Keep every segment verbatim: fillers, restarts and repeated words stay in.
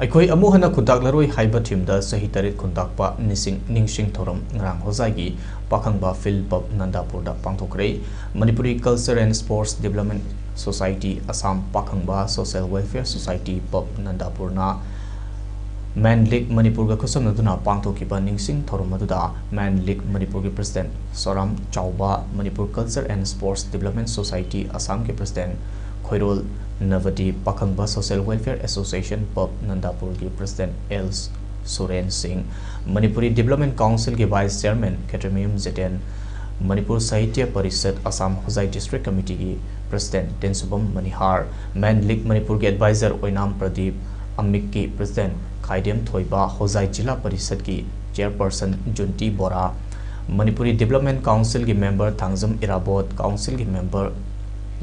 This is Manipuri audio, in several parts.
ꯑꯩꯈꯣꯏ ꯑꯃꯨꯛ ꯍꯟꯅ ꯈꯨꯟꯇꯥꯛꯂꯔꯣꯏ ꯍꯥꯏꯕ theme ꯗ ꯆꯍꯤ ꯇꯔꯦꯠ ꯈꯨꯟꯇꯥꯛꯄ ꯅꯤꯡꯁꯤꯡ, ꯅꯤꯡꯁꯤꯡ ꯊꯧꯔꯝ ꯉꯔꯥꯡ ꯍꯣꯖꯥꯏꯒꯤ ꯄꯥꯈꯪꯕ Field Pub ꯅꯟꯗꯥꯄꯨꯔꯗ ꯄꯥꯡꯊꯣꯛꯈ꯭ꯔꯦ꯫ Manipuri Culture and Sports Development Society, Assam Pakhangba Social Welfare Society, Pub ꯅꯟꯗꯥꯄꯨꯔꯅ Man League ꯃꯅꯤꯄꯨꯔꯒ ꯈꯨꯠꯁꯝꯅꯗꯨꯅ ꯄꯥꯡꯊꯣꯛꯈꯤꯕ ꯅꯤꯡꯁꯤꯡ ꯊꯧꯔꯝ ꯑꯗꯨꯗ Man League ꯃꯅꯤꯄꯨꯔꯒꯤ President ꯁꯣꯔꯥꯝ ꯆꯥꯎꯕ, Manipur Culture and Sports Development Society, Assam ꯒꯤ President ꯈꯣꯏꯔꯣꯜ ꯅꯕꯗꯤ, Pakhangba Social Welfare Association, Pub ꯅꯟꯗꯥꯄꯨꯔꯒꯤ President L Suren Singh, Manipuri Development Council ꯒꯤ Vice Chairman ꯈꯦꯇ꯭ꯔꯤꯃꯌꯨꯝ Jiten, Manipur Sahitya Parishad Assam Hojai District Committee ꯒꯤ President ꯇꯦꯟꯁꯨꯕꯝ ꯃꯅꯤꯍꯥꯔ, Man League ꯃꯅꯤꯄꯨꯔꯒꯤ Advisor ꯑꯣꯏꯅꯥꯝ ꯄ꯭ꯔꯗꯤꯞ, ꯑꯃꯤꯛꯀꯤ President ꯈꯥꯏꯗꯦꯝ ꯊꯣꯏꯕ, ꯍꯣꯖꯥꯏ ꯖꯤꯂꯥ ꯄꯔꯤꯁꯠꯀꯤ Chairperson ꯖꯨꯟꯇꯤ ꯕꯣꯔꯥ, Manipuri Development Council ꯒꯤ member ꯊꯥꯡꯖꯝ ꯏꯔꯥꯕꯣꯠ, Council ꯒꯤ member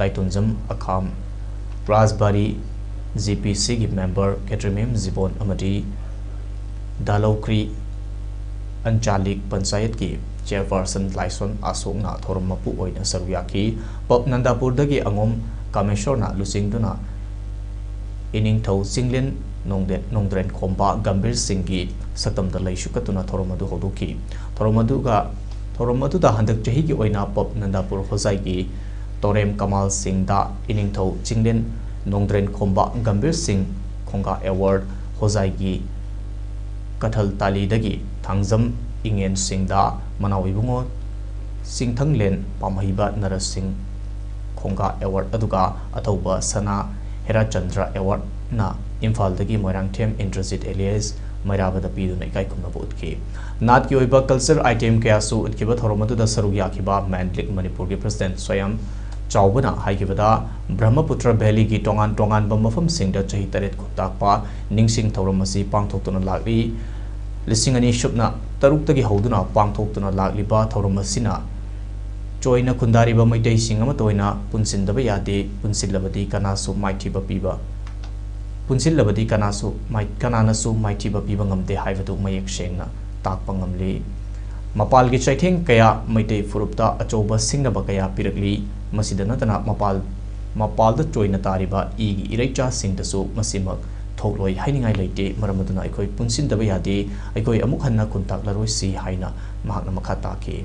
ꯂꯥꯏꯇꯣꯟꯖꯝ ꯑꯈꯥꯝ, ꯔꯥꯖꯕꯥꯔꯤ ꯖꯤ ꯄꯤ ꯁꯤꯒꯤ member ꯈꯦꯇ꯭ꯔꯤꯃꯌꯨꯝ ꯖꯤꯕꯣꯟ ꯑꯃꯗꯤ ꯗꯥꯂꯧꯈ꯭ꯔꯤ ꯑꯟꯆꯥꯂꯤꯛ ꯄꯟꯆꯥꯌꯠꯀꯤ Chairperson ꯂꯥꯏꯁꯣꯟ ꯑꯁꯣꯛꯅ ꯊꯧꯔꯝ ꯃꯄꯨ ꯑꯣꯏꯅ ꯁꯔꯨꯛ ꯌꯥꯈꯤ꯫ ꯄꯕ ꯅꯟꯗꯥꯄꯨꯔꯗꯒꯤ ꯑꯉꯣꯝ ꯀꯥꯃꯦꯁꯣꯔꯅ ꯂꯨꯆꯤꯡꯗꯨꯅ ꯏꯅꯤꯡꯊꯧ ꯆꯤꯡꯂꯦꯟ ꯅꯣꯡꯗꯦ-, ꯅꯣꯡꯗ꯭ꯔꯦꯟ ꯈꯣꯝꯕ ꯒꯝꯚꯤꯔ ꯁꯤꯡꯒꯤ ꯁꯛꯇꯝꯗ ꯂꯩ ꯁꯨꯀꯠꯇꯨꯅ ꯊꯧꯔꯝ ꯑꯗꯨ ꯍꯧꯗꯣꯛꯈꯤ꯫ ꯊꯧꯔꯝ ꯑꯗꯨꯒ, ꯊꯧꯔꯝ ꯑꯗꯨꯗ ꯍꯟꯗꯛ ꯆꯍꯤꯒꯤ ꯑꯣꯏꯅ ꯄꯕ ꯅꯟꯗꯥꯄꯨꯔ ꯍꯣꯖꯥꯏꯒꯤ ꯇꯣꯔꯦꯝ ꯀꯃꯥꯜ ꯁꯤꯡꯗ ꯏꯅꯤꯡꯊꯧ ꯆꯤꯡꯂꯦꯟ ꯅꯣꯡꯗ꯭ꯔꯦꯟ ꯈꯣꯝꯕ ꯒꯝꯚꯤꯔ ꯁꯤꯡ ꯈꯣꯡꯒꯥ Award, ꯍꯣꯖꯥꯏꯒꯤ ꯀꯊꯜ ꯇꯥꯂꯤꯗꯒꯤ ꯊꯥꯡꯖꯝ ꯏꯉꯦꯟ ꯁꯤꯡꯗ ꯃꯅꯥꯎ ꯏꯕꯨꯡꯉꯣ ꯆꯤꯡꯊꯪꯂꯦꯟ ꯄꯥꯝꯍꯩꯕ ꯅꯔꯁꯤꯡ ꯈꯣꯡꯒꯥ Award, ꯑꯗꯨꯒ ꯑꯊꯧꯕ ꯁꯅꯥ ꯍꯦꯔꯥꯆꯟꯗ꯭ꯔ Awardꯅ ꯏꯝꯐꯥꯜꯗꯒꯤ ꯃꯣꯏꯔꯥꯡꯊꯦꯝ ꯏꯟꯗ꯭ꯔꯖꯤꯠ alias ꯃꯩꯔꯥꯕꯗ ꯄꯤꯗꯨꯅ ꯏꯀꯥꯏ ꯈꯨꯝꯅꯕ ꯎꯠꯈꯤ꯫ ꯅꯥꯠꯀꯤ ꯑꯣꯏꯕ culture item ꯀꯌꯥꯁꯨ ꯎꯠꯈꯤꯕ ꯊꯧꯔꯝ ꯑꯗꯨꯗ ꯁꯔꯨꯛ ꯌꯥꯈꯤꯕ Man League ꯃꯅꯤꯄꯨꯔꯒꯤ President ꯁꯣꯌꯥꯝ ꯆꯥꯎꯕꯅ ꯍꯥꯏꯈꯤꯕꯗ, ꯕ꯭ꯔꯍꯃꯄꯨꯇ꯭ꯔ Valleyꯒꯤ ꯇꯣꯉꯥꯟ ꯇꯣꯉꯥꯟꯕ ꯃꯐꯝꯁꯤꯡꯗ ꯆꯍꯤ ꯇꯔꯦꯠ ꯈꯨꯟꯇꯥꯛꯄ ꯅꯤꯡꯁꯤꯡ ꯊꯧꯔꯝ ꯑꯁꯤ ꯄꯥꯡꯊꯣꯛꯇꯨꯅ ꯂꯥꯛꯂꯤ꯫ ꯂꯤꯁꯤꯡ ꯑꯅꯤ ꯁꯨꯞꯅ ꯇꯔꯨꯛꯇꯒꯤ ꯍꯧꯗꯨꯅ ꯄꯥꯡꯊꯣꯛꯇꯨꯅ ꯂꯥꯛꯂꯤꯕ ꯊꯧꯔꯝ ꯑꯁꯤꯅ ꯆꯣꯏꯅ ꯈꯨꯟꯗꯥꯔꯤꯕ ꯃꯩꯇꯩꯁꯤꯡ ꯑꯃꯠꯇ ꯑꯣꯏꯅ ꯄꯨꯟꯁꯤꯟꯗꯕ ꯌꯥꯗꯦ, ꯄꯨꯟꯁꯤꯜꯂꯕꯗꯤ ꯀꯅꯥꯁꯨ ꯃꯥꯏꯊꯤꯕ ꯄꯤꯕ, ꯄꯨꯟꯁꯤꯜꯂꯕꯗꯤ ꯀꯅꯥꯁꯨ ꯃꯥꯏ-, ꯀꯅꯥꯅꯁꯨ ꯃꯥꯏꯊꯤꯕ ꯄꯤꯕ ꯉꯝꯗꯦ ꯍꯥꯏꯕꯗꯨ ꯃꯌꯦꯛ ꯁꯦꯡꯅ ꯇꯥꯛꯄ ꯉꯝꯂꯤ꯫ ꯃꯄꯥꯜꯒꯤ ꯆꯩꯊꯦꯡ ꯀꯌꯥ ꯃꯩꯇꯩ ꯐꯨꯔꯨꯞꯇ ꯑꯆꯧꯕ ꯁꯤꯡꯅꯕ ꯀꯌꯥ ꯄꯤꯔꯛꯂꯤ꯫ ꯃꯁꯤꯗ ꯅꯠꯇꯅ ꯃꯄꯥꯜ, ꯃꯄꯥꯜꯗ ꯆꯣꯏꯅ ꯇꯥꯔꯤꯕ ꯏꯒꯤ ꯏꯔꯩꯆꯥꯁꯤꯡꯗꯁꯨ ꯃꯁꯤꯃꯛ ꯍꯧꯔꯣꯏ ꯍꯥꯏꯅꯤꯡꯉꯥꯏ ꯂꯩꯇꯦ꯫ ꯃꯔꯝ ꯑꯗꯨꯅ ꯑꯩꯈꯣꯏ ꯄꯨꯟꯁꯤꯟꯗꯕ ꯌꯥꯗꯦ꯫ ꯑꯩꯈꯣꯏ ꯑꯃꯨꯛ ꯍꯟꯅ ꯈꯨꯟꯇꯥꯛꯂꯔꯣꯏꯁꯤ ꯍꯥꯏꯅ ꯃꯍꯥꯛꯅ ꯃꯈꯥ ꯇꯥꯈꯤ꯫